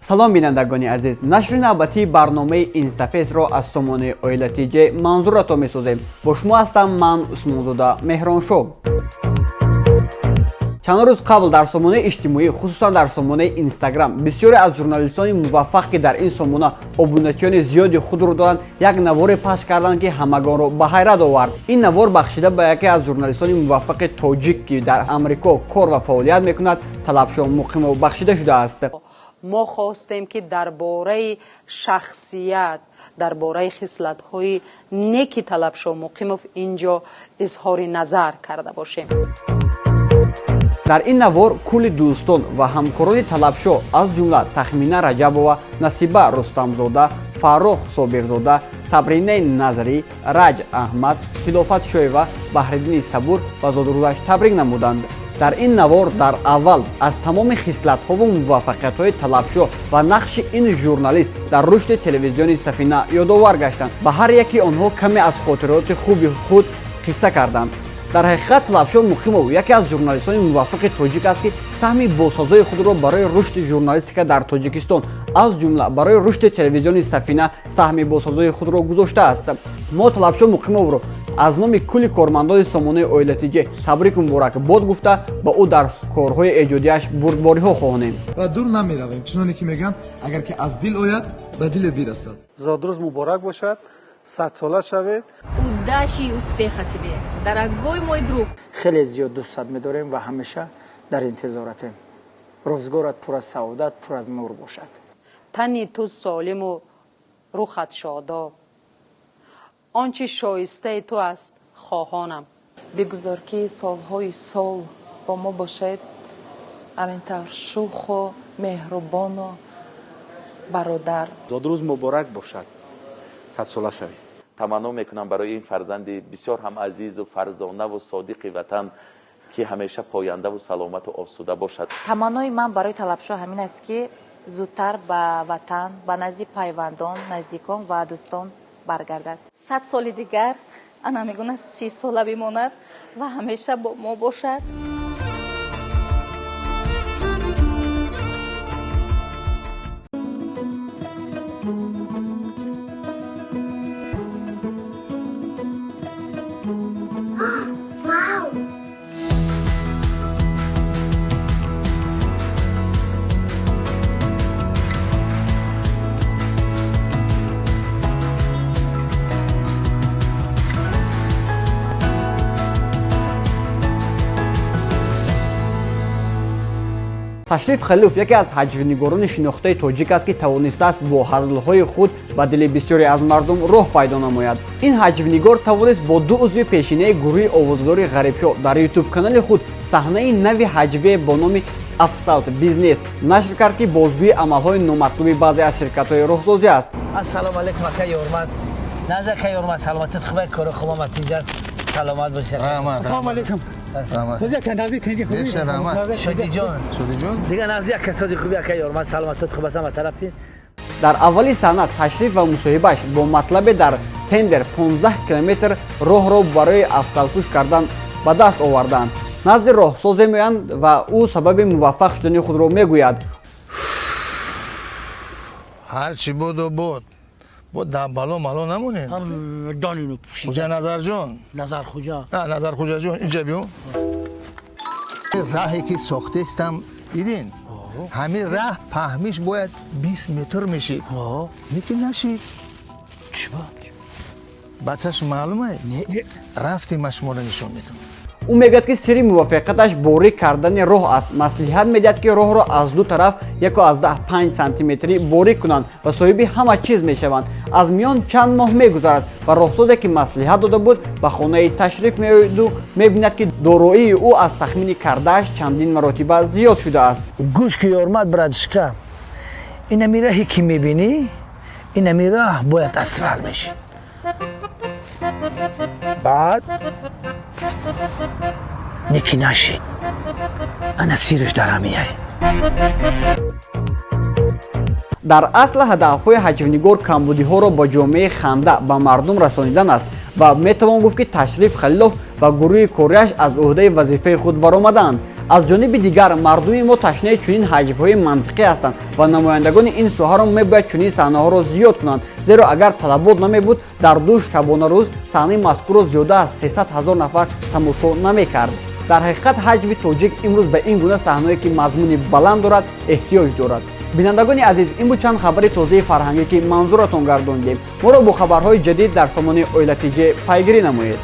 Салом, бинандагони азиз. Нашри навбатии барномаи Инстафейсро аз сомонаи Оила ТЖ манзуратон месозем. Бо шумо ҳастам ман, Усмонзода Меҳроншоҳ. Чанд рӯз қабл дар сомонаи иҷтимоӣ, хусусан дар сомонаи Инстаграм, бисёре аз журналистони муваффақ, ки дар ин сомона обуначиёни зиёди худро доранд, як наворе пахш карданд, ки ҳамагонро ба ҳайрат овард. Ин навор бахшида ба яке аз журналистони муваффақи тоҷик, ки дар Амрико кор ва фаъолият мекунад, Талабшоҳ Муқимов бахшида шудааст. Мо хостем, ки дар бораи шахсият, дар бораи хислатҳои неки Талабшоҳ Муқимов ин ҷо изҳори назар карда бошем. Дар ин навор кулли дӯстон ва ҳамкорони Талабшоҳ, аз ҷумла Тахмина Раҷабова, Насиба Рустамзода, Фаррух Собирзода, Сабринаи Назарӣ, Раҷ Аҳмад, Хилофат Шоева, Баҳриддини Сабур ба зодрӯзаш табрик намуданд. Дар ин навор дар аввал аз тамоми хислатҳову муваффақиятҳои Талабшоҳ ва нақши ин журналист дар рушди телевизиони Сафина ёдовар гаштанд ва ҳар яки онҳо каме аз хотироти хуби худ қисса карданд. Дар ҳақиқат, Талабшоҳ Муқимов яке аз журналистони муваффақи тоҷик аст, ки саҳми босазои худро барои рушди журналистика дар Тоҷикистон, аз ҷумла барои рушди телевизиони Сафина, саҳми босазои худро гузоштааст. Мо Талабшоҳ Муқимовро аз номи кулли кормандони сомонаи Оила ТЖ табрику муборакбод гуфта, ба ӯ дар корҳои эҷодиаш бурдбориҳо хоҳонем. Ва дур намеравем, чуноне ки мегӯянд, агар ки аз дил ояд, ба диле бирасад. Зодрӯз муборак бошад, 100сола шавед. Удачи и успеха тебе, дорогой мой друг. Хеле зиёд дӯстат медорем ва ҳамеша дар интизоратем. Рӯзгорат пур аз саодат, пур аз нур бошад. Тани ту солиму рухат шодоб, он чи шоистаи ту аст, хоҳонам. Бигузор, ки солҳои сол бо мо бошед, ҳамин тавр шӯху меҳрубону бародар. Зодрӯз муборак бошад, 100сола шавӣ. Таманно мекунам барои ин фарзанди бисёр ҳам азизу фарзонаву содиқи ватан, ки ҳамеша пояндаву саломату осуда бошад. Таманнои ман барои Талабшоҳ ҳамин аст, ки зудтар ба ватан, ба назди пайвандон, наздикон ва дӯстон баргардад. 100 соли дигар ана мегуна 30сола бимонад ва ҳамеша бо мо бошад. Ташриф Халилов яке аз ҳаҷвнигорони шинохтаи тоҷик аст, ки тавонистааст бо ҳазлҳои худ ба дили бисёре аз мардум роҳ пайдо намояд. Ин ҳаҷвнигор тавонист бо ду узви пешинаи гурӯҳи овоздори Ғарибшоҳ дар ютуб-канали худ саҳнаи нави ҳаҷвие бо номи Афсалт бизнес нашр кард, ки бозгӯи амалҳои номатлуби баъзе аз ширкатҳои роҳсозӣ аст. Ассалому алайкум, ака Ёрмад. Наза, ака Ёрмад, саломатит хуб, кори хуб, натиҷа аст, саломат бошед. Ассалому алайкум. Шодиҷон, дига нағзи, ака, сози хуби, ака Ёрмад, саломатит хуб аст, ама тарафти. Дар аввали саҳна Ташриф ва мусоҳибаш бо матлабе дар тендер 15 километр роҳро барои афсалпӯш кардан ба даст оварданд, назди роҳсозе меоянд ва ӯ сабаби муваффақ шудани худро мегӯяд. Ҳарчи буду буд бо дар бало мало намонед. Хуҷа Назарҷон. Назархуҷа. Назархуҷаҷон, инҷа биё. Раҳе ки сохтестам, дидин, ҳамин раҳ паҳмиш бояд 20 метр мешид, лекин нашид. Бачаш маълума рафтем, ман шуморо нишон медам. Ӯ мегӯяд, ки сирри муваффақияташ борик кардани роҳ аст. Маслиҳат медиҳад, ки роҳро аз ду тараф 1,5 сантиметрӣ борик кунанд ва соҳиби ҳама чиз мешаванд. Аз миён чанд моҳ мегузарад ва роҳсозе, ки маслиҳат дода буд, ба хонаи Ташриф меояду мебинад, ки дороии ӯ аз тахмини кардааш чандин маротиба зиёд шудааст. Гӯш ки, Ёрмад, братишка, инами раҳе ки мебинӣ, инами раҳ бояд асфалт мешид. Баъд? Неки нашид. Ана сираш дар ҳамияй. Дар асл ҳадафҳои ҳаҷвнигор камбудиҳоро ба ҷомеаи ханда ба мардум расонидан аст ва метавон гуфт, ки Ташриф Халилов ва гурӯҳи кориаш аз ӯҳдаи вазифаи худ баромаданд. Аз ҷониби дигар, мардуми мо ташнаи чунин ҳаҷвҳои мантиқӣ ҳастанд ва намояндагони ин соҳаро мебояд чунин саҳнаҳоро зиёд кунанд, зеро агар талабот намебуд, дар 2 шабонарӯз саҳнаи мазкурро зиёда аз 300 ҳазор нафар тамошо намекард. Дар ҳақиқат, ҳаҷви тоҷик имрӯз ба ин гуна саҳнаҳое, ки мазмуни баланд дорад, эҳтиёҷ дорад. Бинандагони азиз, ин буд чанд хабари тозаи фарҳангӣ, ки манзуратон гардондем. Моро бо хабарҳои ҷадид дар сомонаи Оила ТЖ пайгирӣ намоед.